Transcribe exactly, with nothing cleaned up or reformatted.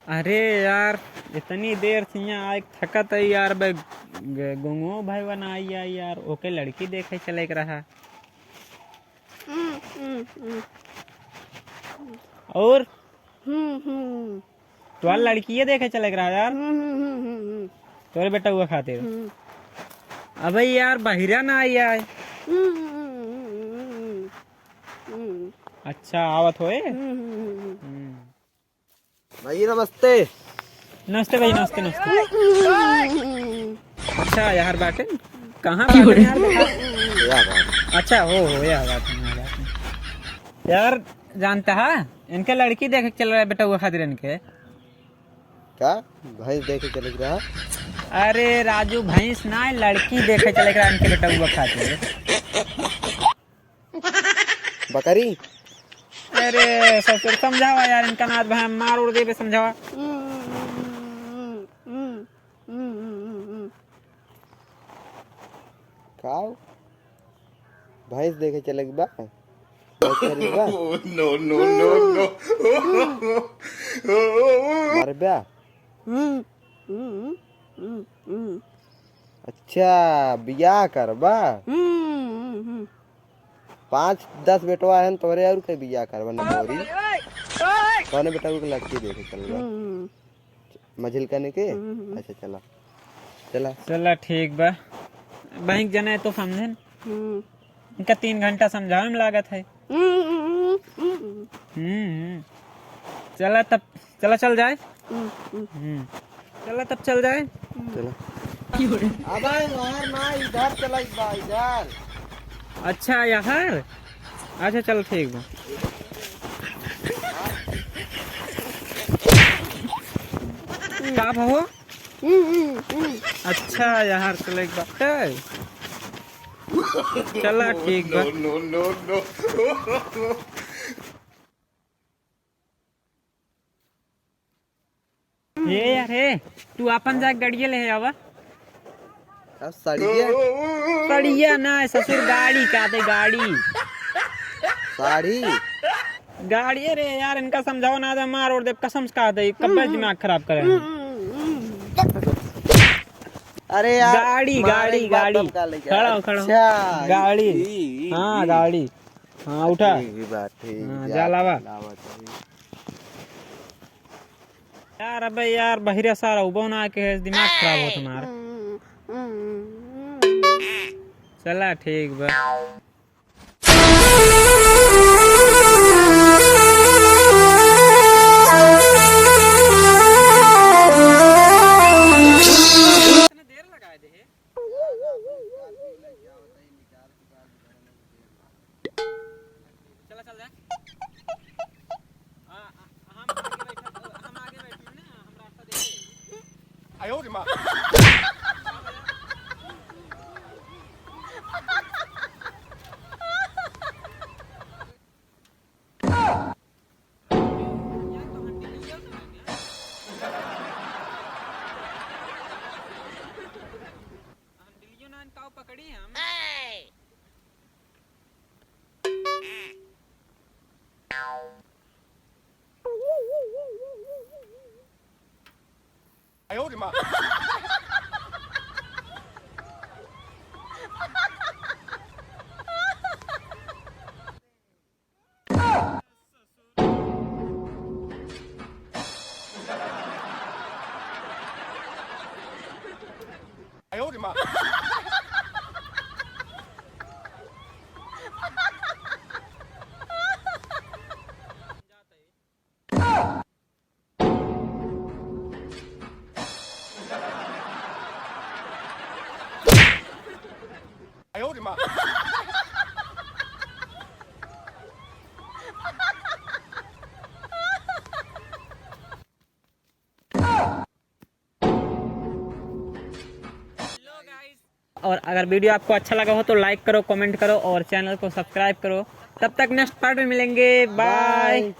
अरे यार, इतनी देर से यहाँ आए थकत है यार, बे ग-, गुंगो भाई बना आई यार, ओके लड़की देखे चले के रहा। हम्म, हम्म, हम्म। और? हम्म, हम्म। तोर लड़किये देखे चले के रहा यार। हम्म, हम्म, हम्म, हम्म, हम्म। तोरे बेटउआ खातिर। हम्म। अबे यार, बहिरा ना आई आए। हम्म, हम्म, हम्म, हम्म, हम्म। अच्छा, आवत होए? हम्म, हम्म, हम्म, हम्म। हम्म। भाई नमस्ते। नमस्ते भाई, नमस्ते, नमस्ते। अच्छा, यार बाटे, कहाँ बाटे यार? या बात। अच्छा, हो, हो, या बात है, या बात है। यार, जानता है, इनके लड़की देखे के चल रहा है बेटउआ खातिर इनके। का? भैंस देखे चले के रहा? अरे राजू, भैंस ना, लड़की देखे चले के रहा इनके बेटउआ खातिर। बकरी। अरे ससुर, समझावा यार इनका, नाथ भाई मार उड़ देबे, समझावा। का? भैंस देखे चले के बा? भैंस खरीदबा? No, no, no, no। मरबा? अच्छा, बियाह करबा? हम्म, हम्म, हम्म। पाँच दस बेटवा हन तोरे, और के बियाह करबा न तोरी? कौने बेटा को लड़की देखे चलबा? हम्म। मझिल कने के? हम्म, हम्म। अच्छा, चला, चला। चला, ठीक बा। बैंक जने तो समझेन। हम्म। इनका तीन घंटा समझावे में लागत है। हम्म, हम्म, हम्म, हम्म। हम्म, हम्म। चला तब, चला चल जाए। हम्म, हम्म। हम्म। चला तब चल जाए। चला। अबे यार ना, इधर चला, इधर, इधर। अच्छा यार, अच्छा चल ठीक बा। का भो? हम्म, हम्म, हम्म। अच्छा, यार, चले एक बात है। चला, ठीक बा। No, no, no, no। हे यार, हे, तू आपन जाके गड़िया ले आवा। का साड़िया? साड़िया ना, ससुर, गाड़ी का दे, गाड़ी। साड़ी? गाड़ी, अरे यार, इनका समझाओ ना, दे मार और दे, कसम से कहा दे, कब्बे दिमाग खराब करे हैं। अरे यार, गाड़ी, मारे गाड़ी, एक बात गाड़ी। बता ले यार। खड़ा हो, खड़ा हो। अच्छा, गाड़ी। ई, ई, हाँ, ई। गाड़ी। हाँ, उठा। ठीक ही बात, ठीक। हाँ, जा, जा, लावा। लावा, ठीक। यार, अबे यार, बहिरा सारा उबो ना के है, दिमाग खराब होत हमार। चला, ठीक बा। इतना देर लगा दे है। चला, चल जा। आ, आ, हम आगे बैठे, हम आगे बैठे ना, हम रास्ता देखे। आयो रे माँ। हम दिलियो नान काव पकड़ी हम। आयो रे माँ। और अगर video आपको अच्छा लगा हो तो like करो, comment करो और channel को subscribe करो। तब तक next part में मिलेंगे। Bye। Bye।